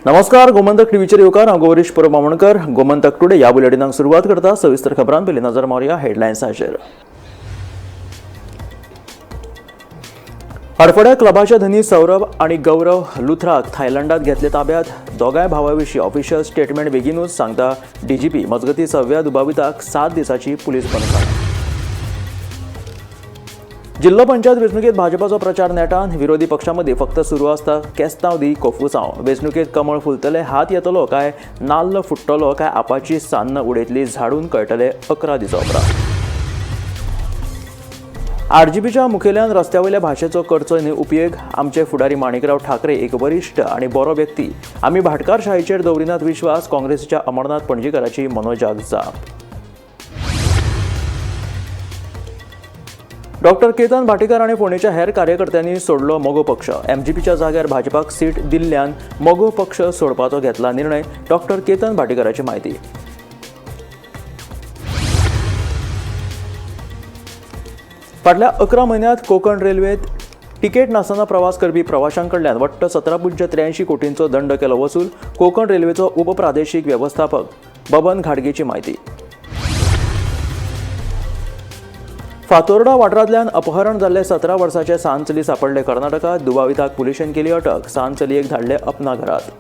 नमस्कार, गोमंतक टीव्हीचेर येवकार. हांव गौरीश परब मामणकर. गोमंतक टुडे ह्या बुलेटिनाक सुरवात करता. सविस्तर खबरां पयलीं नजर मारुया हेडलायन्साचेर. हडफड्या क्लबाचे धनी सौरभ आनी गौरव लुथराक थायलंडात घेतले ताब्यात. दोगांय भावा विशीं ऑफिशियल स्टेटमेंट बेगीनूच, सांगता डीजीपी. मजगतीं, सव्या दुबाविताक 7 दिसांची पुलीस बंदखण. जिल्लो पंचायत वेंचणुकेत भाजपाचो प्रचार नेटान. विरोधी पक्षांमदीं फक्त सुरू आसता केस्तांव दी कोफुसांव. वेंचणुकेत कमळ फुलतले, हात येतलो काय नाल्ल फुट्टलो काय आपाची सान्न उडयतली झाडून, कळटले 11 दिसां उपरांत. आरजीपीच्या मुखेल्यान रस्त्या वयल्या भाशेचो करचो न्हय उपयोग. आमचे फुडारी माणिकराव ठाकरे एक वरिश्ठ आनी बरो व्यक्ती. आमी भाटकारशाहीचेर दवरिनात विश्वास, काँग्रेसीच्या अमरनाथ पणजीकाराची मनोजाक जाप. डॉक्टर केतन भाटीकार आनी फोंडेच्या हेर कार्यकर्त्यांनी सोडलो मगो पक्ष. एमजीपीच्या जाग्यार भाजपाक सीट दिल्ल्यान मगो पक्ष सोडपाचो घेतला निर्णय, डॉक्टर केतन भाटीकाराची म्हायती. फाटल्या 11 म्हयन्यांत कोंकण रेल्वेत तिकेट नासतना प्रवास करपी प्रवाशां कडल्यान वट्ट 17.83 कोटींचो दंड केलो वसूल, कोंकण रेल्वेचो उपप्रादेशीक वेवस्थापक बबन घाडगेची म्हायती. फातोर्डा वाठारांतल्यान अपहरण जाल्ले 17 वर्साचे सान चली सापडले कर्नाटकात. दुबाविताक पुलिशेन केली अटक. सान चलयेक धाडले अपना घरात.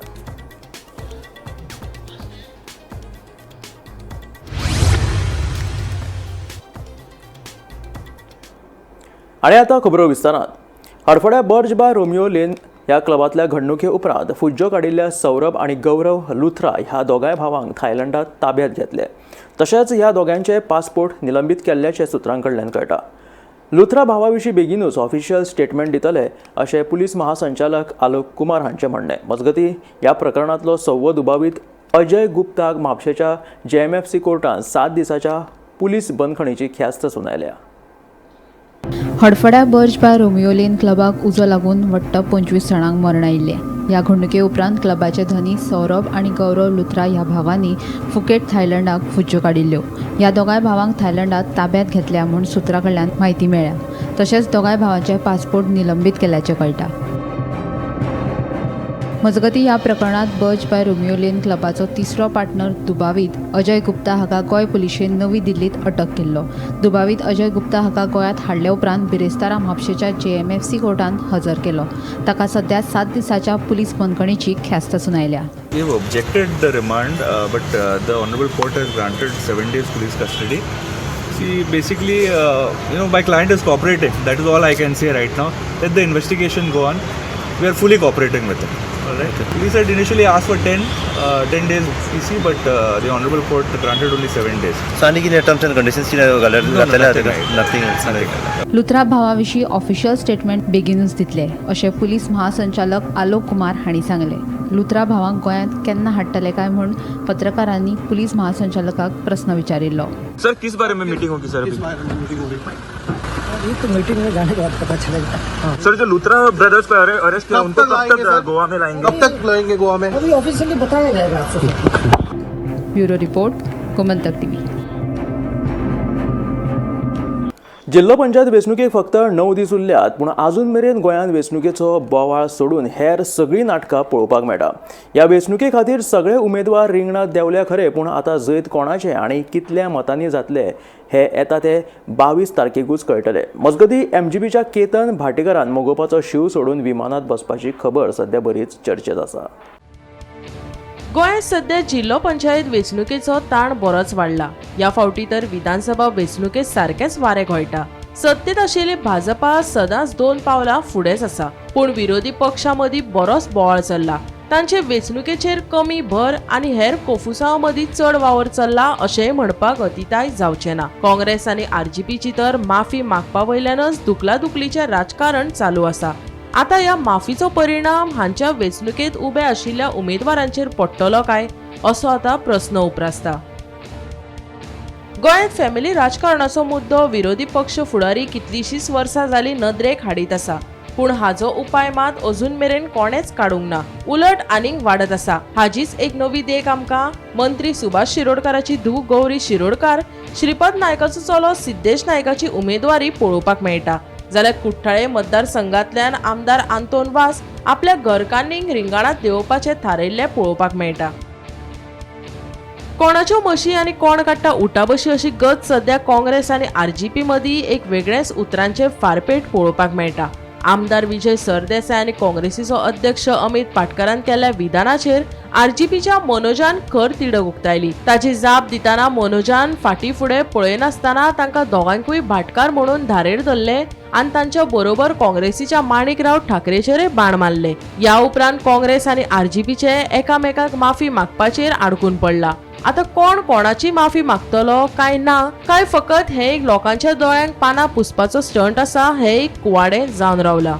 आनी आतां खबरो विस्तारात. हडफड्या बर्ज बाय रोमियो लेन ह्या क्लबांतल्या घडणुके उपरांत फुज्जो काडिल्ल्या सौरभ आनी गौरव लुथरा ह्या दोगांय भावांक थायलंडात ताब्यात घेतले. तशेंच ह्या दोगांचे पासपोर्ट निलंबीत केल्ल्याचें सुत्रां कडल्यान कळटा. लुथरा भावा विशीं बेगीनूच ऑफिशियल स्टेटमेंट दितले अशें पुलीस महासंचालक आलोक कुमार हांचें म्हणणें. मजगतीं, ह्या प्रकरणांतलो सव्वो दुबावीत अजय गुप्ताक म्हापशेच्या जेएमएफसी कोर्टान 7 दिसाच्या पुलीस बंदखणीची ख्यास्त सुनायल्या. हडफड्या बर्ज बाय रोमियो लेन क्लबाक उजो लागून वट्ट 25 जाणांक मरण आयिल्लें. ह्या घडणुके उपरांत क्लबाचे धनी सौरभ आनी गौरव लुथरा ह्या भावांनी फुकेट थायलंडाक फुज्ज्यो काडिल्ल्यो. ह्या दोगांय भावांक थायलंडात ताब्यात घेतल्या म्हूण सुत्रां कडल्यान म्हायती मेळ्ळ्या. तशेंच दोगांय भावांचे पासपोर्ट निलंबीत केल्याचें कळटा. मजगतीं, ह्या प्रकरणांत बर्ज बाय रोमियो लेन क्लबाचो तिसरो पार्टनर दुबावीत अजय गुप्ता हाका गोंय पुलिशेन नवी दिल्लीत अटक केल्लो. दुबावीत अजय गुप्ता हाका गोंयांत हाडले उपरांत बिरेस्तारा म्हापशेच्या जेएमएफसी कोर्टांत हजर केलो. ताका सध्या 7 दिसाच्या पुलीस बंदखणीची ख्यास्त सुनायल्या. We have objected the remand, but the Honorable Court has granted 7 days police custody. See, basically, my client is cooperating. That is all I can say right now. Let the investigation go on. We are fully cooperating with him. All right. Police had initially asked for 10 days PC, but the Honorable Court granted only 7 days. So आनी कितें terms and conditions कितें घातले? No, no, घातलेले nothing. Nothing. Nothing. Luthra भावाविशीं official statement बेगीनूच दितले अशें police महासंचालक आलोक कुमार हांणी सांगलें. लुथरा भावांक गोंयांत केन्ना हाडटले काय म्हूण पत्रकारांनी पुलीस महासंचालकाक प्रस्न विचारिल्लो. सर, किस बारे में मीटिंग होगी सर अभी? ये तो मीटिंग में जाने के बाद पता चलेगा. सर, जो लूथरा ब्रदर्स को अरेस्ट किया, कब उनको तक कब लाएंगे तक सर? गोवा में लाएंगे? कब तक लाएंगे गोवा में? अभी ऑफिशियली बताया जाएगा आपको. Bureau report, Gomantak TV. जिल्लो पंचायत वेंचणुकेक फक्त 9 दीस उरल्यात, पूण आजून मेरेन गोंयांत वेंचणुकेचो बोवाळ सोडून हेर सगळीं नाटकां पळोवपाक मेळटा. ह्या वेंचणुके खातीर सगळे उमेदवार रिंगणांत देंवल्या खरे, पूण आतां जैत कोणाचें आनी कितल्या मतांनी जातले हे येता ते 22 तारखेकूच कळटले. मजगतीं, एमजीपीच्या केतन भाटीकारान मगोपाचो शीव सोडून विमानांत बसपाची खबर सध्या बरीच चर्चेत आसा. गोंयांत सध्या जिल्लो पंचायत वेंचणुकेचो ताण बरोच वाडला. ह्या फावटी तर विधानसभा वेंचणुके सारकेंच वारें घोळटा. सत्तेत आशिल्ली भाजपा सदांच 2 पावलां फुडेंच आसा, पूण विरोधी पक्षां मदीं बरोच बोवाळ चल्ला. तांचे वेंचणुकेचेर कमी भर आनी हेर कोफुसांवां मदीं चड वावर चल्ला अशेंय म्हणपाक अतिताय जावचें ना. काँग्रेस आनी आरजीपीची तर माफी मागपा वयल्यानच दुकलादुकलीचें राजकारण चालू आसा. आतां ह्या माफीचो परिणाम हांच्या वेंचणुकेंत उबे आशिल्ल्या उमेदवारांचेर पडटलो काय असो आतां प्रस्न उप्रासता. गोंयांत फॅमिली राजकारणाचो मुद्दो विरोधी पक्ष फुडारी कितलींशींच वर्सां जालीं नदरेक हाडीत आसा, पूण हाजो उपाय मात अजून मेरेन कोणेच काडूंक ना, उलट आनीक वाडत आसा. हाजीच एक नवी देख आमकां मंत्री सुभाष शिरोडकाराची धूव गौरी शिरोडकार, श्रीपद नायकाचो चलो सिद्धेश नायकाची उमेदवारी पळोवपाक मेळटा. जाल्यार कुठ्ठाळे मतदारसंघांतल्यान आमदार आंतोन वास आपल्या घरकान्नीक रिंगाणांत देंवोवपाचें थारायिल्लें पळोवपाक मेळटा. कोणाच्यो म्हशी आनी कोण काडटा उटाबशी अशी गत सध्या काँग्रेस आनी आरजीपी मदीं एक वेगळेंच उतरांचें फारपेट पळोवपाक मेळटा. आमदार विजय सरदेसाय आनी काँग्रेसीचो अध्यक्ष अमित पाटकारान केल्ल्या विधानाचेर आरजीपीच्या मनोजान खर तिडक उक्तायली. ताची जाप दितना मनोजान फाटीं फुडें पळयनासतना तांकां दोगांकूय भाटकार म्हणून धारेर धरले आनी तांच्या बरोबर काँग्रेसीच्या माणिकराव ठाकरेचेरय बाण मारले. ह्या उपरांत काँग्रेस आनी आरजीपीचे एकामेकाक माफी मागपाचेर आडकून पडला. आतां कोण कोणाची माफी मागतलो काय ना, काय फकत हें एक लोकांच्या दोळ्यांक पानां पुसपाचो स्टंट आसा हें एक कुवाडें जावन रावलां.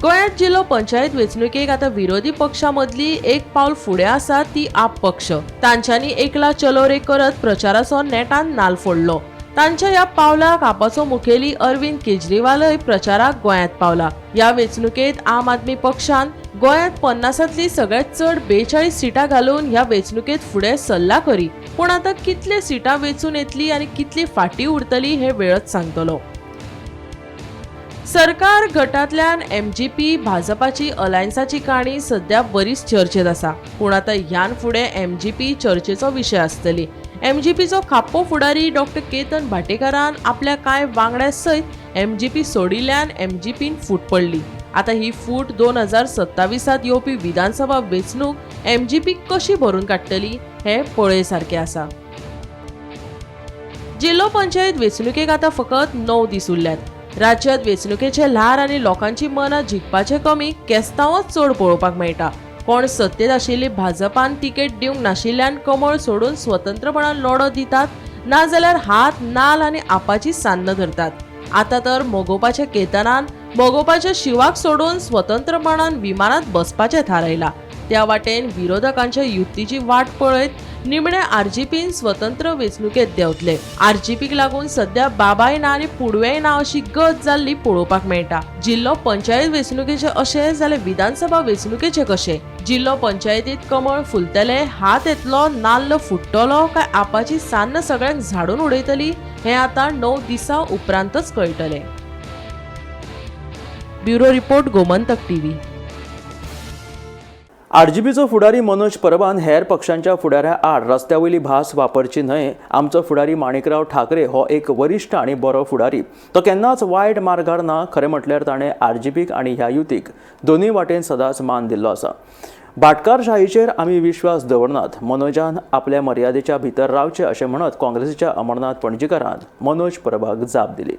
गोंयांत जिल्लो पंचायत वेंचणुकेक आतां विरोधी पक्षां मदली एक पावल फुडें आसा ती आप पक्ष. तांच्यांनी एकला चलो रे करत प्रचाराचो नेटान नाल फोडलो. तांच्या ह्या पावलाक आपाचो मुखेली अरविंद केजरीवालय प्रचाराक गोंयांत पावला. ह्या वेंचणुकेंत आम आदमी पक्षान गोंयांत 50तलीं सगळ्यांत चड 42 सिटां घालून ह्या वेंचणुकेंत फुडें सरला खरी, पूण आतां कितले सिटां वेंचून येतली आनी कितली फाटीं उरतली हें वेळच सांगतलो. सरकार गटांतल्यान एमजीपी भाजपाची अलायन्साची काणी सध्या बरीच चर्चेत आसा, पूण आतां ह्यान फुडें एमजीपी चर्चेचो विशय आसतली. एमजीपीचो खाप्पो फुडारी डॉक्टर केतन भाटेकारान आपल्या कांय वांगड्या सयत एमजीपी सोडिल्ल्यान एमजीपीन फूट पडली. आतां ही फूट 2027 येवपी विधानसभा वेंचणूक एमजीपी कशी भरून काडटली हें पळय सारकें आसा. जिल्लो पंचायत वेंचणुकेक आतां फकत 9 दीस उरल्यात. राज्यांत वेंचणुकेचे ल्हार आनी लोकांची मनां जिखपाचे कमी केस्तांवच चड पळोवपाक मेळटा. कोण सत्तेत आशिल्ली भाजपान तिकेट दिवंक नाशिल्ल्यान कमळ सोडून स्वतंत्रपणान लढो दितात, नाजाल्यार हात नाल आनी आपाची सान्न धरतात. आतां तर मगोपाच्या केतनान मगोपाच्या शिवाक सोडून स्वतंत्रपणान विमानांत बसपाचें थारायलां. त्या वाटेन विरोधकांच्या युतीची वाट पळयत निमणे आरजीपीन स्वतंत्र वेंचणुकेंत देंवतले. आरजीपीक लागून सध्या बाबाय ना आनी पुडवेंय ना अशी गत जाल्ली पळोवपाक मेळटा. जिल्लो पंचायत वेंचणुकेचे अशें जाल्यार विधानसभा वेंचणुकेचे कशें? जिल्लो पंचायतीत कमळ फुलतले, हात येतलो, नाल्ल फुट्टलो काय आपाची सान्न सगळ्यांक झाडून उडयतली हें आतां 9 दिसां उपरांतच कळटलें. Bureau report, Gomantak TV. आरजीपीचो फुडारी मनोज परबान हेर पक्षांच्या फुडाऱ्या आड रस्त्या वयली भास वापरची न्हय. आमचो फुडारी माणिकराव ठाकरे हो एक वरिश्ठ आनी बरो फुडारी, तो केन्नाच वायट मार्गार ना. खरें म्हटल्यार ताणें आरजीपीक आनी ह्या युतीक दोनूय वाटेन सदांच मान दिल्लो आसा. भाटकारशाहीचेर आमी विश्वास दवरनात. मनोजान आपल्या मर्यादेच्या भितर रावचें अशें म्हणत काँग्रेसीच्या अमरनाथ पणजीकारान मनोज परबाक जाप दिली.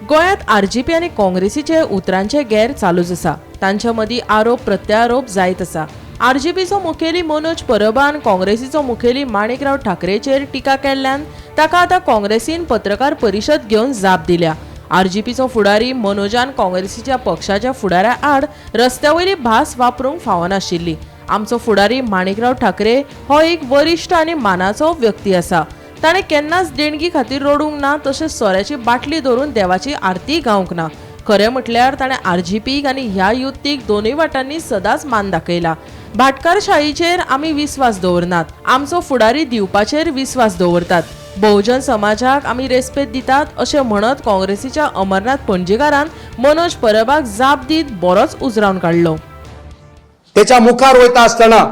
गोंयांत आरजीपी आनी काँग्रेसीचे उतरांचे गैर चालूच आसा. तांच्या मदीं आरोप प्रत्यारोप जायत आसा. आरजीपीचो मुखेली मनोज परबान काँग्रेसीचो मुखेली माणिकराव ठाकरेचेर टिका केल्ल्यान ताका आतां काँग्रेसीन पत्रकार परिशद घेवन जाप दिल्या. आरजीपीचो फुडारी मनोजान काँग्रेसीच्या पक्षाच्या फुडाऱ्या आड रस्त्या वयली भास वापरूंक फावनाशिल्ली. आमचो फुडारी माणिकराव ठाकरे हो एक वरिश्ठ आनी मानाचो व्यक्ती आसा. ताणें केन्नाच देणगी खातीर रडूंक ना, तशेंच सोऱ्याची बाटली धरून देवाची आरती गावंक ना. खरें म्हटल्यार ताणें आरजीपीक आनी ह्या युतीक दोनूय वाटांनी सदांच मान दाखयला. भाटकारशाहीचेर आमी विस्वास दवरनात, आमचो फुडारी दिवपाचेर विस्वास दवरतात. बहुजन समाजाक आमी रेस्पेद दितात अशें म्हणत काँग्रेसीच्या अमरनाथ पणजीकारान मनोज परबाक जाप दीत बरोच उजरावन काडलो. त्याच्या मुखार वयता आसतना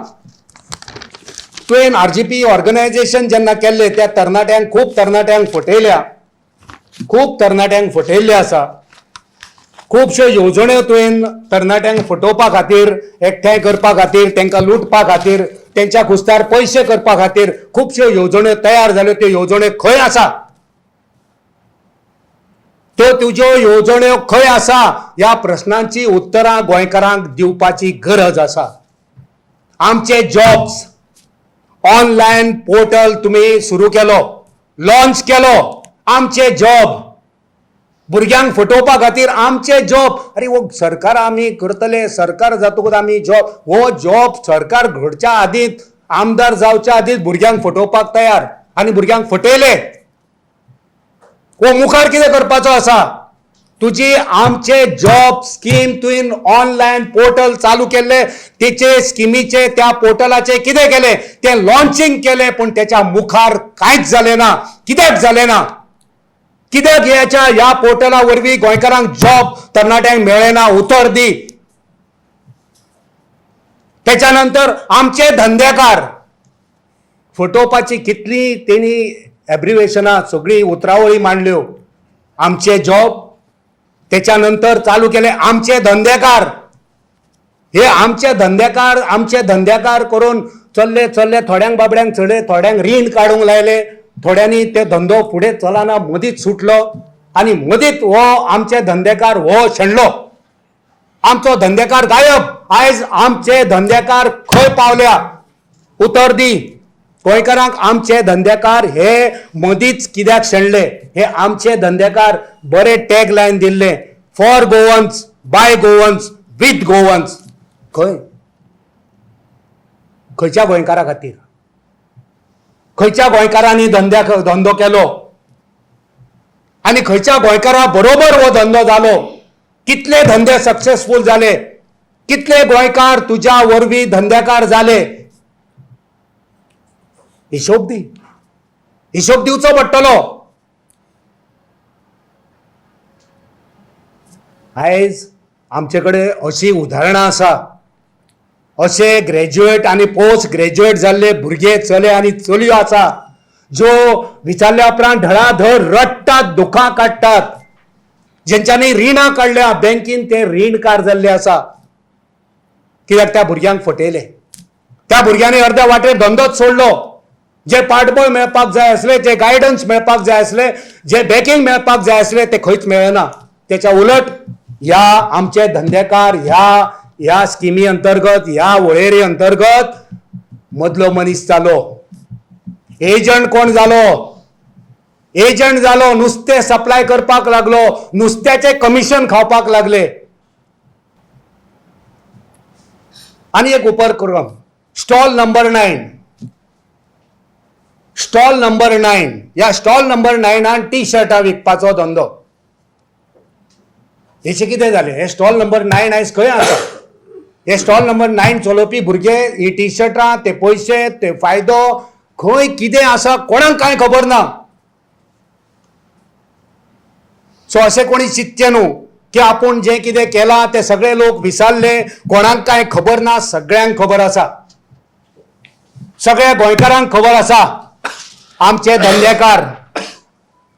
तुवें आरजीपी ऑर्गनायझेशन जेन्ना केल्लें त्या तरणाट्यांक, खूब तरणाट्यांक फटयल्या, खूब तरणाट्यांक फटयल्ले आसा. खुबश्यो येवजण्यो तुवें तरणाट्यांक फटोवपा खातीर, एकठांय करपा खातीर, तांकां लुटपा खातीर, तेंच्या खुस्तार पयशे करपा खातीर खुबश्यो येवजण्यो तयार जाल्यो. त्यो येवजण्यो खंय आसा? त्यो तुज्यो येवजण्यो खंय आसा? ह्या प्रश्नांची उत्तरां गोंयकारांक दिवपाची गरज आसा. आमचे जॉब्स ऑनलायन पोर्टल तुमी सुरू केलो, लॉन्च केलो. आमचे जॉब भुरग्यांक फटोवपा खातीर आमचे जॉब, अरे हो सरकार आमी करतले, सरकार जातकूच आमी जॉब, हो जॉब सरकार घडच्या आदींच, आमदार जावच्या आदींच भुरग्यांक फटोवपाक तयार आनी भुरग्यांक फटयले. हो मुखार कितें करपाचो आसा? तुजी आमचे जॉब स्कीम तुवें ऑनलायन पोर्टल चालू केल्ले, तेचे स्किमीचे त्या पोर्टलाचे कितें केलें? तें लॉन्चिंग केलें, पूण तेच्या मुखार कांयच जालें ना. कित्याक जालें ना? कित्याक ह्याच्या ह्या पोर्टला वरवीं गोंयकारांक जॉब तरणाट्यांक मेळ्ळें ना? उतर दी. त्याच्या नंतर आमचे धंदेकार फटोवपाची कितली तेणी एब्रिवेशनां सगळीं उतरावळी मांडल्यो. आमचे जॉब त्याच्या नंतर चालू केले आमचे धंदेकार. हे आमचे धंदेकार आमचे धंदेकार करून चल्ले चल्ले, थोड्यांक बाबड्यांक चडले, थोड्यांक रीण काडूंक लायले, थोड्यांनी ते धंदो फुडें चलना मदींच सुटलो आनी मदींच हो आमचे धंदेकार हो शेणलो. आमचो धंदेकार गायब. आयज आमचे धंदेकार खंय पावल्या? उतर दी गोंयकारांक. आमचे धंदेकार हे मदींच कित्याक शेणले? हे आमचे धंदेकार बरे टॅग लायन दिल्ले, for Goans, by Goans, with Goans. खंय खंयच्या गोंयकारा खातीर? खंयच्या गोंयकारांनी धंदो केलो आनी खंयच्या गोंयकारा बरोबर हो धंदो जालो? कितले धंदे सक्सेसफूल जाले? कितले गोंयकार तुज्या वरवीं धंदेकार जाले? हिशोब दी, हिशोब दिवचो पडटलो. आयज आमचे कडेन अशी उदाहरणां आसा, अशे ग्रॅज्युएट आनी पोस्ट ग्रॅज्युएट जाल्ले भुरगे चले आनी चलयो आसा ज्यो विचारल्या उपरांत धडाधड रडटात, दुखां काडटात, जेंच्यांनी रिणां काडल्या बँकीन ते रीणकार जाल्ले आसा. कित्याक त्या भुरग्यांक फटयले. त्या भुरग्यांनी अर्द्या वाटेर धंदोच सोडलो. जे पाठबळ मेळपाक जाय आसले, जे गायडन्स मेळपाक जाय आसले, जे बॅकिंग मेळपाक जाय आसले ते खंयच मेळना. त्याच्या उलट ह्या आमचे धंदेकार ह्या ह्या स्किमी अंतर्गत, ह्या वळेरी अंतर्गत मदलो मनीस जालो. एजंट कोण जालो? एजंट जालो, नुस्तें सप्लाय करपाक लागलो, नुस्त्याचें कमिशन खावपाक लागले. आनी एक उपक्रम, स्टॉल नंबर 9, स्टॉल नंबर 9. ह्या स्टॉल नंबर 9 टी शर्टां विकपाचो धंदो. हेचें कितें जालें? हे स्टॉल नंबर 9 आयज खंय आसा? हे स्टॉल नंबर 9 चलोवपी भुरगे ही टी शर्टां, ते पयशे, ते फायदो खंय कितें आसा कोणाक कांय खबर ना. सो अशें कोणी चिंतचें न्हू की आपूण जें कितें केलां तें सगळे लोक विसरले, कोणाक कांय खबर ना. सगळ्यांक खबर आसा, सगळ्या गोंयकारांक खबर आसा. आमचे धंदेकार,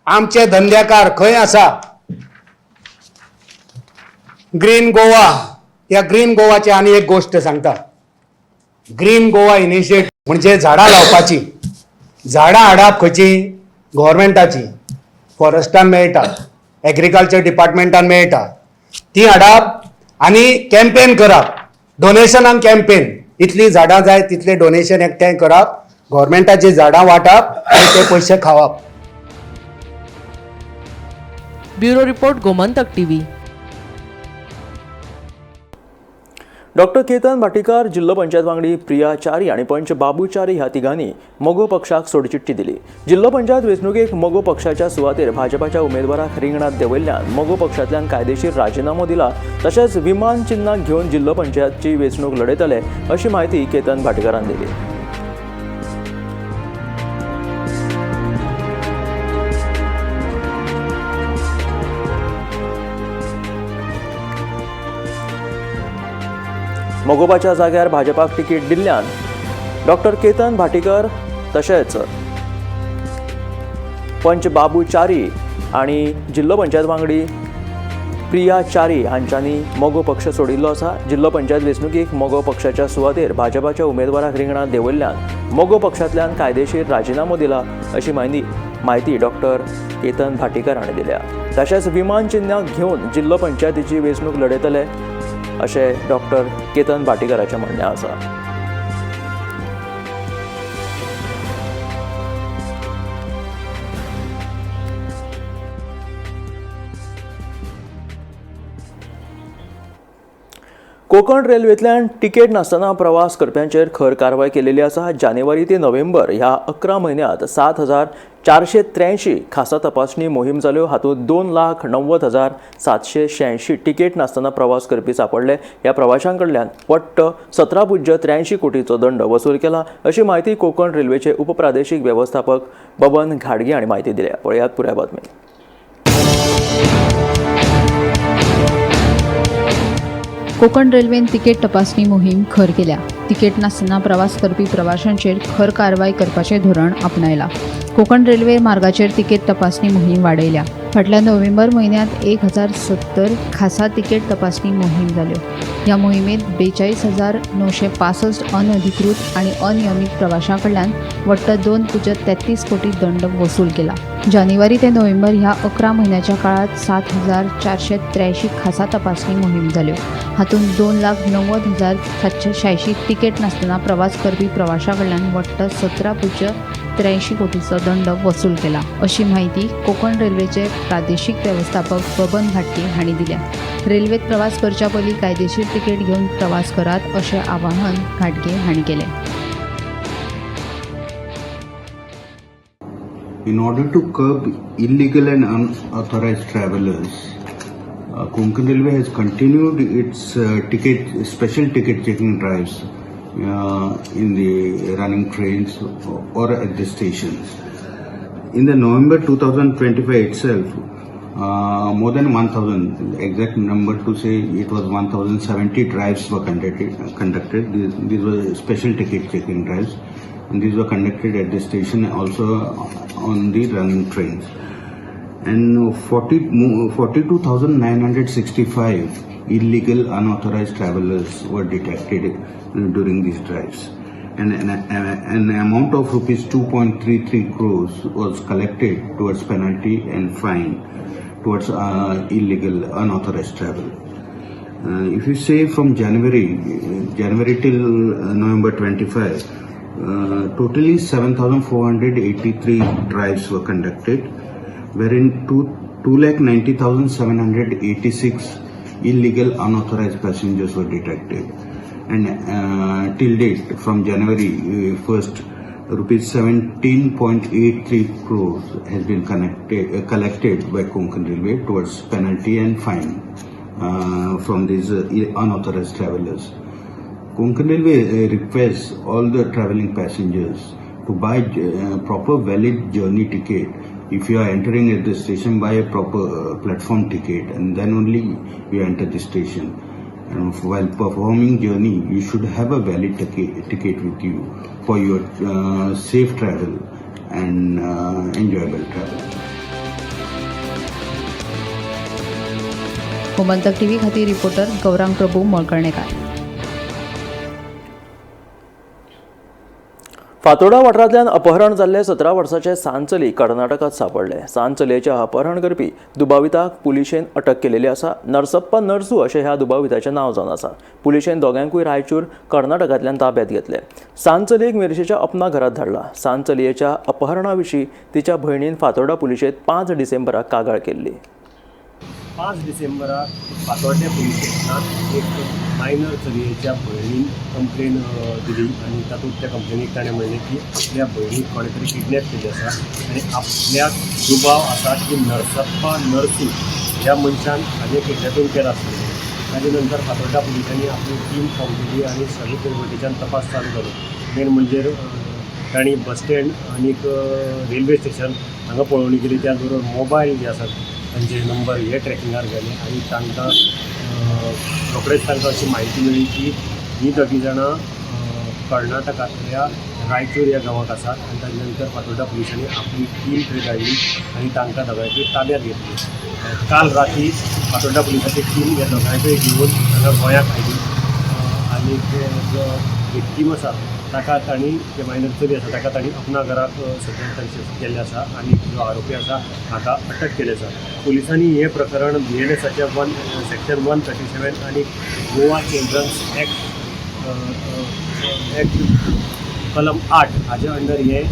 आमचे धंदेकार खंय आसा? ग्रीन गोवा, ह्या ग्रीन गोवाची आनी एक गोश्ट सांगता. ग्रीन गोवा इनिशिएट म्हणजे झाडां लावपाची. झाडां हाडप खंयची? गव्हर्मेंटाची. फॉरेस्टान मेळटा, एग्रीकल्चर डिपार्टमेंटान मेळटा, ती हाडप आनी कॅम्पेन करप, डोनेशनान कॅम्पेन. इतलीं झाडां जाय तितलें डोनेशन एकठांय करप, गव्हर्मेंटाची झाडां वांटप आनी ते पयशे खावप. Bureau report, Gomantak TV. Doctor Ketan Bhatikar, जिल्लो पंचायत वांगडी प्रिया च्यारी आनी पंच बाबू च्यारी ह्या तिगांनी मगो पक्षाक सोडचिट्टी दिली. जिल्लो पंचायत वेंचणुकेक मगो पक्षाच्या सुवातेर भाजपाच्या उमेदवाराक रिंगणांत देंवयल्ल्यान मगो पक्षांतल्यान कायदेशीर राजिनामो दिला. तशेंच विमान चिन्नाक घेवन जिल्लो पंचायतची वेंचणूक लढयतले अशी म्हायती केतन भाटीकारान दिली. मगोबाच्या जाग्यार भाजपाक तिकीट दिल्ल्यान डॉक्टर केतन भाटीकर तशेंच पंच बाबू च्यारी आनी जिल्लो पंचायत वांगडी प्रिया च्यारी हांच्यांनी मगो पक्ष सोडिल्लो आसा. जिल्लो पंचायत वेंचणुकेक मगो पक्षाच्या सुवातेर भाजपाच्या उमेदवाराक रिंगणांत देंवयल्ल्यान मगो पक्षांतल्यान कायदेशीर राजिनामो दिला अशी म्हायती डॉक्टर केतन भाटीकर हांणी दिल्या. तशेंच विमान चिन्हाक घेवन जिल्लो पंचायतीची वेंचणूक लढयतले अशें डॉक्टर केतन भाटीकराचें म्हणणें आसा. कोकण रेल्वेंतल्यान तिकेट नासतना प्रवास करप्यांचेर खर कारवाय केलेली आसा. जानेवारी ते नोव्हेंबर ह्या 11 म्हयन्यांत 7,483 खासा तपासणी मोहीम जाल्यो. हातूंत 2,90,786 तिकेट नासतना प्रवास करपी सापडले. ह्या प्रवाशां कडल्यान वट्ट 17.83 कोटीचो दंड वसूल केला अशी म्हायती कोकण रेल्वेचे उपप्रादेशीक वेवस्थापक बबन घाडगे हांणी म्हायती दिल्या. पळयात पुराय बातमी. कोकण रेल्वेन तिकेट तपासणी मोहीम खर केल्या. तिकेट नासतना प्रवास करपी प्रवाशांचेर खर कारवाय करपाचें धोरण आपणायलां. कोकण रेल्वे मार्गाचेर तिकेट तपासणी मोहीम वाडयल्या. फाटल्या नोव्हेंबर म्हयन्यांत 1070 खासा तिकेट तपासणी मोहीम जाल्यो. ह्या मोहिमेंत 42,965 अनधिकृत आनी अनियमीत प्रवाशां कडल्यान वट्ट 2.33 कोटी दंड वसूल केला. जानेवारी ते नोव्हेंबर ह्या 11 म्हयन्याच्या काळांत 7483 खासा तपासणी मोहीम जाल्यो. हातूंत 2,90,786 तिकेट नासतना प्रवास करपी प्रवाशां कडल्यान वट्ट 17.83 कोटीचो दंड वसूल केला, अशी म्हायती कोकण रेल्वेचे प्रादेशीक वेवस्थापक बबन घाटगे हांणी दिल्या. रेल्वेत प्रवास करच्या पयलीं कायदेशीर तिकेट घेवन प्रवास करात, अशें आवाहन घाटगे हांणी केलें. In order to curb illegal and unauthorized travelers, Konkan Railway has continued its special ticket checking drives in the running trains or at the stations. In the November 2025 itself, more than 1,000, exact number to say it was 1,070 drives were conducted. These were special ticket checking drives, and these were conducted at the station, also on the running trains. And 42,965 illegal unauthorized travelers were detected during these drives. And an amount of rupees 2.33 crores was collected towards penalty and fine towards illegal unauthorized travel. If you say from January till November 25, totally 7,483 drives were conducted, wherein 2,90,786 illegal unauthorized passengers were detected. And till date, from January 1st, rupees 17.83 crores has been collected by Konkan Railway towards penalty and fine from these unauthorized travelers. Konkan Railway requests all the traveling passengers to buy proper valid journey ticket. If you are entering at the station, buy a proper platform ticket, and then only you enter the station. And while performing journey, you should have a valid ticket with you for your safe travel and enjoyable travel. Gomantak TV खातीर reporter Gaurang Prabhu Malkarnekar. Fatorda वाठारांतल्यान अपहरण जाल्ले 17 वर्साचे सान चली कर्नाटकांत सांपडले. सान चलयेचें अपहरण करपी दुबाविताक पुलिशेन अटक केलेली आसा. नरसप्पा नरसू अशें ह्या दुबाविताचें नांव जावन आसा. पुलिशेन दोगांकूय रायचूर कर्नाटकांतल्यान ताब्यांत घेतले. सान चलयेक मिरशेच्या अपना घरांत धाडला. सान चलयेच्या अपहरणा विशीं तिच्या भयणीन फातोर्डा पुलिशेंत 5 डिसेंबराक कागाळ केल्ली. 5 डिसेंबराक फातोर्डे पुलीस स्टेशनात एक मायनर चलयेच्या भयणीन कंप्लेन दिली आनी तातूंत त्या कंप्लेनीक ताणें म्हणलें की आपल्या भयणीक कोणें तरी किडनॅप केल्ली आसा आनी आपल्याक दुबाव आसा की नरसप्पा नरसू ह्या मनशान हाजें किडनॅपींग केलां आसतलें. ताजे नंतर फातोर्डा पुलिसांनी आपली टीम फॉर्म केली आनी सगळे वटेच्यान तपास चालू जालो. मेन म्हणजे तांणी बस स्टँड आनीक रेल्वे स्टेशन हांगा पळोवणी केली. त्याच बरोबर मोबायल जे आसात तांचे नंबर हे ट्रॅकिंगार गेले आनी तांकां रोखडेच तांकां अशी म्हायती मेळ्ळी की ही दोगी जाणां कर्नाटकांतल्या रायचूर ह्या गांवांत आसात आनी ताजे नंतर फातोर्डा पुलिसांनी आपली टीम थंय धाडली आनी तांकां दोगांयकूय ताब्यांत घेतली. काल राती फातोर्डा पुलिसाची टीम ह्या दोगांयकूय घेवन हांगा गोंयांत आयली आनी जो विक्टीम आसा ताका तांणी, जे मायनर चली आसा ताका तांणी अपना घराक सद्या तांचे केल्लें आसा आनी जो आरोपी आसा हाका अटक केल्ली आसा. पुलिसांनी हें प्रकरण BNSच्या सेक्शन 137 आनी गोवा चिल्ड्रन्स एक्ट कलम 8 हाजे अंडर हें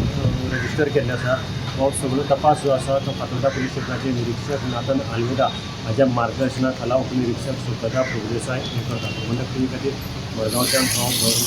रजिस्टर केल्लें आसा. हो सगळो तपास जो आसा तो फातोर्डा पुलीस स्टेशनाचे निरिक्षक नाथन आल्मेदा हाज्या मार्गदर्शना खाला उपनिरिक्षक सुखदा प्रभुदेसाय हें करतात. गोमंतक टीव्ही खातीर मडगांवच्यान हांव गौरव.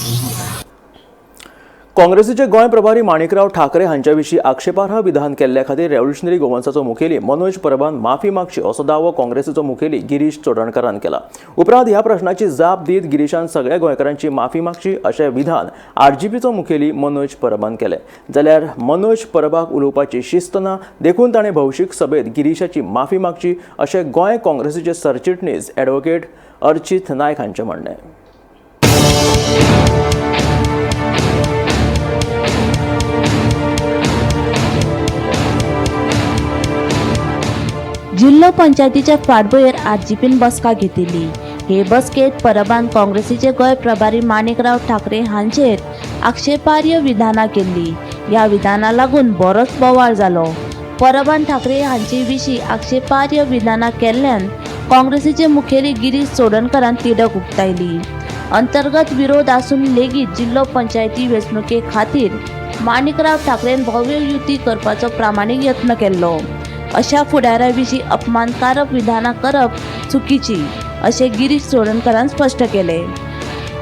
काँग्रेसीचे गोंय प्रभारी माणिकराव ठाकरे हांच्या विशीं आक्षेपार्ह विधान केल्ल्या खातीर रेव्होल्युशनरी गोवन्साचो मुखेली मनोज परबान माफी मागची असो दावो काँग्रेसीचो मुखेली गिरीश चोडणकारान केला. उपरांत ह्या प्रश्नाची जाप दीत गिरीशान सगळ्या गोंयकारांची माफी मागची अशें विधान आरजीपीचो मुखेली मनोज परबान केलें. जाल्यार मनोज परबाक उलोवपाची शिस्त ना देखून ताणें भौशीक सभेत गिरीशाची माफी मागची अशें गोंय काँग्रेसीचे सरचिटणीस ॲडव्होकेट अर्चित नायक हांचें म्हणणें. जिल्हो पंचायतीच्या फाटभुंयेर आरजीपीन बसका घेतिल्ली. हे बसकेत परबान काँग्रेसीचे गोंय प्रभारी माणिकराव ठाकरे हांचेर आक्षेपार्ह विधानां केल्ली. ह्या विधाना लागून बरोच बोवाळ जालो. परबान ठाकरे हांचे विशीं आक्षेपार्ह विधानां केल्ल्यान काँग्रेसीचे मुखेली गिरीश चोडणकारान तिडक उक्तायली. अंतर्गत विरोध आसून लेगीत जिल्हो पंचायती वेंचणुके खातीर माणिकराव ठाकरेन भव्य युती करपाचो प्रामाणीक यत्न केल्लो. अशा फुडाऱ्या विशीं अपमानकारक विधानां करप चुकीची अशें गिरीश चोडणकारान स्पश्ट केलें.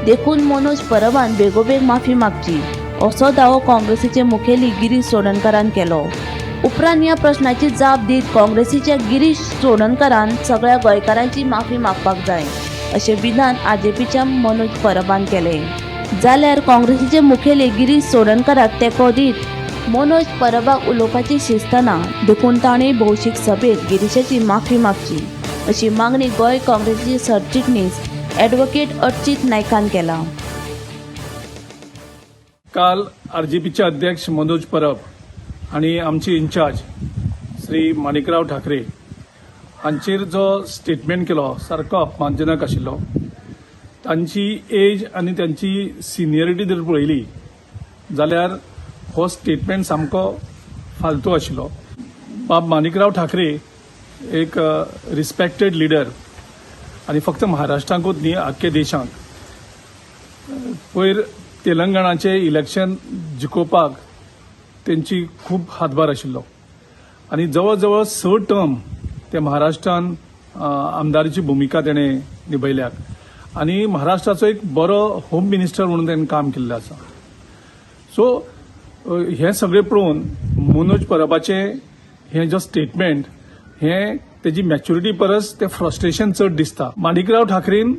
देखून मनोज परबान बेगोबेग माफी मागची असो दावो काँग्रेसीचे मुखेली गिरीश चोडणकारान केलो. उपरांत ह्या प्रश्नाची जाप दीत काँग्रेसीच्या गिरीश चोडणकारान सगळ्या गोंयकारांची माफी मागपाक जाय अशें विधान आरजीपीच्या मनोज परबान केलें. जाल्यार काँग्रेसीचे मुखेली गिरीश चोडणकाराक तेंको दीत मनोज परबाक उलोवपाची शिस्त ना देखून ताणें भौशीक सभेत गिरीशाची माफी मागची अशी मागणी गोंय काँग्रेसीचे सरचिटणीस ॲडव्होकेट अर्चित नायकान केला. काल आरजीपीचे अध्यक्ष मनोज परब आणि आमचे इन्चार्ज श्री माणिकराव ठाकरे हांचेर जो स्टेटमेंट केलो सारको अपमानजनक आशिल्लो. तांची एज आनी तांची सिनियरिटी जर पळयली जाल्यार हो स्टेटमेंट सामको फालतू आशिल्लो. बाब माणिकराव ठाकरे एक रिस्पेक्टेड लिडर आनी फक्त महाराष्ट्राकूच न्ही आख्खे देशांक. पयर तेलंगणाचें इलेक्शन जिखोवपाक तेंची खूब हातभार आशिल्लो आनी जवळ जवळ 6 टर्म ते महाराष्ट्रान आमदारीची भुमिका तेणें निभयल्या आनी महाराष्ट्राचो एक बरो होम मिनिस्टर म्हणून तेणें काम केल्लें आसा. सो हें सगळें पळोवन मनोज परबाचें हें जो स्टेटमेंट हें तेजी मॅच्युरिटी परस तें फ्रस्ट्रेशन चड दिसता. माणिकराव ठाकरेन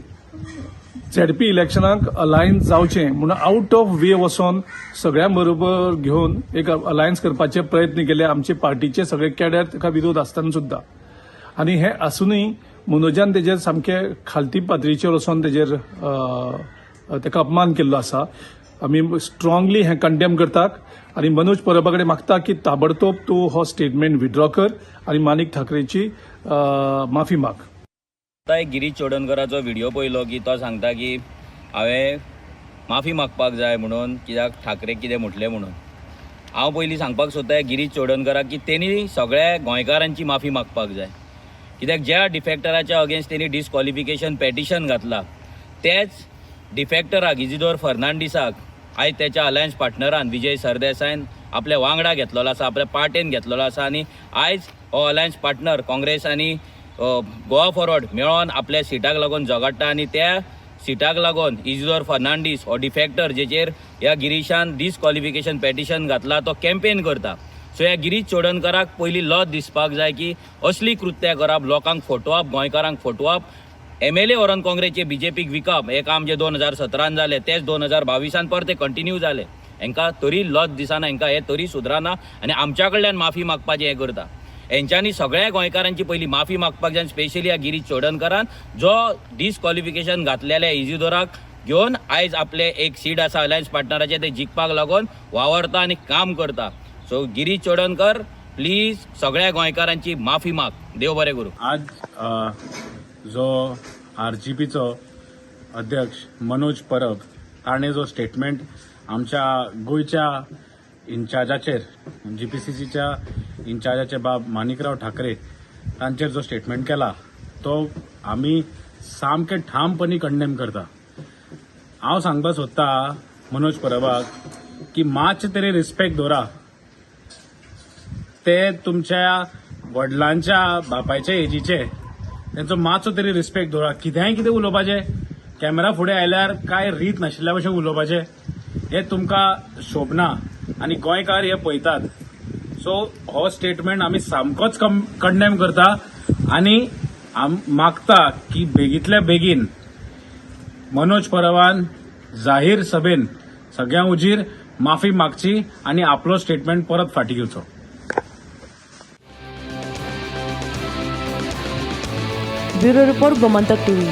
झेडपी इलेक्शनाक अलायन्स जावचें म्हणून आउट ऑफ वे वचोन सगळ्यां बरोबर घेवन एक अलायन्स करपाचे प्रयत्न केले. आमचे पार्टीचे सगळे कॅडर ताका विरोध आसतना सुद्दां आनी हें आसूनय मनोजान तेजेर सामके खालती पातळीचेर वचोन तेजेर ताका अपमान केल्लो आसा. आमी स्ट्रांगली हें कंडेम करतात आनी मनोज परबा कडेन मागता की ताबडतोब तूं हो स्टेटमेंट विड्रॉ कर आनी माणिक ठाकरेची माफी माग. आतां एक गिरीश चोडणकराचो व्हिडियो पळयलो की तो सांगता की हांवें माफी मागपाक जाय म्हणून कित्याक ठाकरे कितें म्हटलें म्हणून. हांव पयलीं सांगपाक सोदता गिरीश चोडणकराक की तेणी सगळ्या गोंयकारांची माफी मागपाक जाय कित्याक ज्या डिफेक्टराच्या अगेन्स्ट तेणी डिस्कॉलिफिकेशन पेटिशन घातलां तेच डिफेक्टराक इजिदोर फर्नांडीसाक आयज त्याच्या अलायन्स पार्टनरान विजय सरदेसायन आपल्या वांगडा घेतलेलो आसा, आपल्या पार्टेन घेतलेलो आसा आनी आयज हो अलायन्स पार्टनर काँग्रेस आनी गोवा फॉरवर्ड मेळोन आपल्या सिटाक लागून झगडटा आनी त्या सिटाक लागून इजिदोर फर्नांडीस हो डिफेक्टर जेचेर ह्या गिरीशान डिस्कॉलिफिकेशन पेटिशन घातला तो कॅम्पेन करता. सो ह्या गिरीश चोडणकराक पयलीं लज दिसपाक जाय की असली कृत्यां करप, लोकांक फटोवप, गोंयकारांक फटोवप, एमएलए व्हरोन काँग्रेसचे बीजेपीक विकप हें काम जें 2017 जालें तेंच 2022 परतें कंटिन्यू जालें. हेंकां तरी लज दिसना, हेंकां हें तरी सुदराना आनी आमच्या कडल्यान माफी मागपाचें हें करता. हेंच्यांनी सगळ्या गोंयकारांची पयलीं माफी मागपाक जाय, स्पेशली ह्या गिरीश चोडणकरान जो डिस्कॉलिफिकेशन घातलेल्या इजिदोराक घेवन आयज आपले एक सीट आसा अलायन्स पार्टनराचें तें जिखपाक लागून वावरता आनी काम करता. सो गिरीश चोडणकर प्लीज सगळ्या गोंयकारांची माफी माग. देव बरें करूं. आज जो आरजीपीचो अध्यक्ष मनोज परब ताणें जो स्टेटमेंट आमच्या गोंयच्या इन्चार्जाचेर जीपीसीसीच्या इन्चार्जाचे बाब माणिकराव ठाकरे तांचेर जो स्टेटमेंट केला तो आमी सामके ठामपणी कंडेम करता. हांव सांगपाक सोदता मनोज परबाक की मातशें तरी रिस्पेक्ट दवरा. ते तुमच्या वडिलांच्या बापायच्या एजीचे, तेंचो मातसो तरी रिस्पेक्ट दवरा. कितेंय कितें उलोवपाचें, कॅमेरा फुडें आयल्यार कांय रीत नाशिल्ल्या भशेन उलोवपाचें. हे तुमकां शोभना आनी गोंयकार हे पळयतात. सो हो स्टेटमेंट आमी सामकोच कंडेम करता आनी मागता की बेगीतल्या बेगीन मनोज परबान जाहीर सभेन सगळ्यां उजीर माफी मागची आनी आपलो स्टेटमेंट परत फाटी घेवचो. Bureau report, Gomantak TV.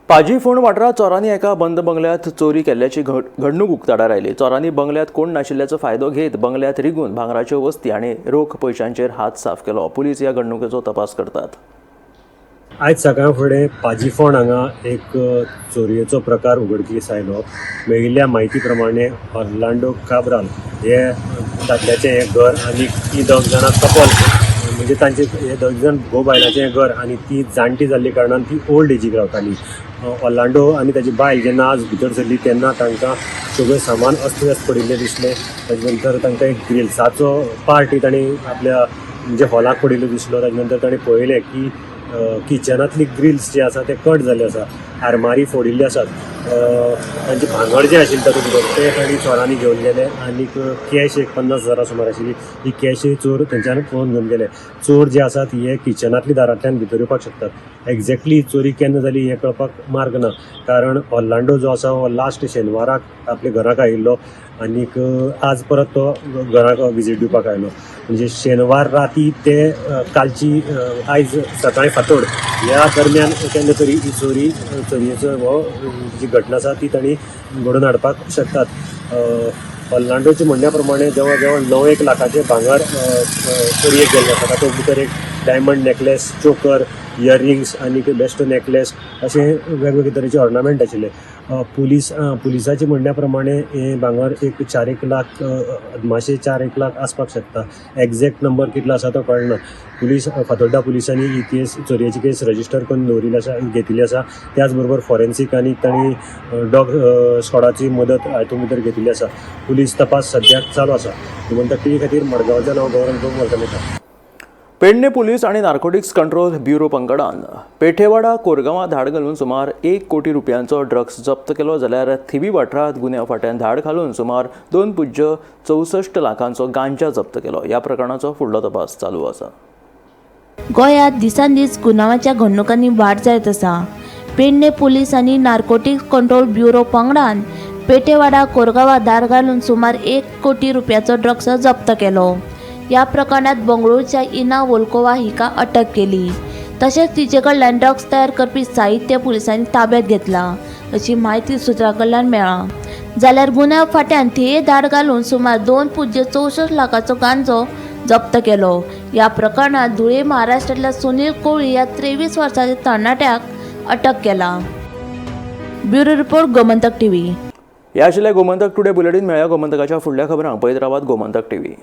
Pajifond वाठारांत चोरांनी एका बंद बंगल्यात चोरी केल्ल्याची घडणूक उक्ताडार आयली. चोरांनी बंगल्यात कोण नाशिल्ल्याचो फायदो घेत बंगल्यात रिगून भांगराच्यो वस्ती आनी रोख पयशांचेर हात साफ केलो. पुलीस ह्या घडणुकेचो तपास करतात. आयज सकाळ फुडें पाजीफोंड हांगा एक चोरयेचो प्रकार उघडकीस आयलो. मेळिल्ल्या म्हायती प्रमाणे ऑर्लांडो काब्राल हे दादल्याचें हें घर आनी ती दोग जाणां कपल म्हणजे तांचे हे दोग जाण घोव बायलाचें घर आनी ती जाणटी जाल्ली कारणान ती ओल्ड एजीक रावताली. ऑर्लांडो आनी ताजी बायल जेन्ना आज भितर सरली तेन्ना तांकां सगळें सामान अस्तव्यस्त पडिल्लें दिसलें. ताजे नंतर तांकां एक ग्रिल्साचो पार्ट तांणी आपल्या म्हणजे हॉलाक पडिल्लो दिसलो. ताजे नंतर तांणी पळयलें की किचनांतली ग्रिल्स जे आसा ते कट जाल्ले आसा, आरमारी फोडिल्ली आसात, तांचे भांगर जें आशिल्लें तातूंत भितर तें तांणी चोरांनी घेवन गेले आनीक कॅश एक 50,000 सुमार आशिल्ली ही कॅशूय चोर थंयच्यान पळोवन घेवन गेले. चोर जे आसात हे किचनांतली दारांतल्यान भितर येवपाक शकतात. एक्झॅक्टली चोरी केन्ना जाली हें कळपाक मार्ग ना, कारण ऑर्लांडो जो आसा हो लास्ट शेनवाराक आपल्या घराक आयिल्लो आनीक आज परत तो घराक विजीट दिवपाक आयलो. म्हणजे शेनवार राती ते कालची आयज सकाळी फांतोड ह्या दरम्यान केन्ना तरी ही चोरयेचो हो जी घटना आसा ती तांणी घडोवन हाडपाक शकतात. ऑर्लांडोच्या म्हणण्या प्रमाणे जवळ जवळ 9 लाखाचें भांगर चोरयेक गेल्लें आसा. तातूंत भितर एक डायमंड नेकलेस, चोकर, इयरिंग्स आनी बेस्ट नेकलेस अशें वेगवेगळे तरेचे ऑर्नामेंट आशिल्ले. पुलिसाच्या म्हणण्या प्रमाणे हें भांगर एक 4 लाख अदमाशे 4 लाख आसपाक शकता. एग्जॅक्ट नंबर कितलो आसा तो कळना. फातोड्डा पुलिसांनी ही केस चोरयेची केस रजिस्टर करून दवरिल्ली आसा, घेतिल्ली आसा. त्याच बरोबर फॉरेन्सीक आनी तांणी डॉग स्क्वॉडाची मदत हातूंत भितर घेतिल्ली आसा. पुलीस तपास सद्याक चालू आसा. गोमंतक टीव्ही खातीर मडगांवच्यान हांव गौरव वळखता. पेडणे पुलीस आणि नार्कोटिक्स कंट्रोल ब्युरो पंगडान पेठेवाडा कोरगांवां धाड घालून सुमार 1 कोटी रुपयांचो ड्रग्स जप्त केलो. जाल्यार थिवी वाठारांत गुन्यांव फाट्यान धाड घालून सुमार 2.64 लाखांचो गांजा जप्त केलो. ह्या प्रकरणाचो फुडलो तपास चालू आसा. गोंयांत दिसान दीस गुन्यांवाच्या घडणुकांनी वाड जायत आसा. पेडणे पुलीस आनी नार्कोटिक्स कंट्रोल ब्युरो पंगडान पेठेवाडा कोरगांवां धाड घालून सुमार 1 कोटी रुपयाचो ड्रग्स जप्त केलो. ह्या प्रकरणात बंगळुरूच्या इना वोल्कोवा हिका अटक केली. तशेंच तिचे कडल्यान ड्रग्स तयार करपी साहित्य पुलिसांनी ताब्यात घेतला अशी म्हायती सुत्रां कडल्यान मेळ्ळा. जाल्यार गुन्यांव फाट्यान थिये धाड घालून सुमार 2.64 लाखाचो गांजो जप्त केलो. ह्या प्रकरणात धुळे महाराष्ट्रांतल्या सुनील कोळी ह्या 23 वर्साच्या तरणाट्याक अटक केला. Bureau report, Gomantak TV. ह्या आशिल्लें गोमंतक टुडे बुलेटीन. मेळ्या गोमंतकाच्या फुडल्या खबरांक पळयत रावात गोमंतक टीव्ही.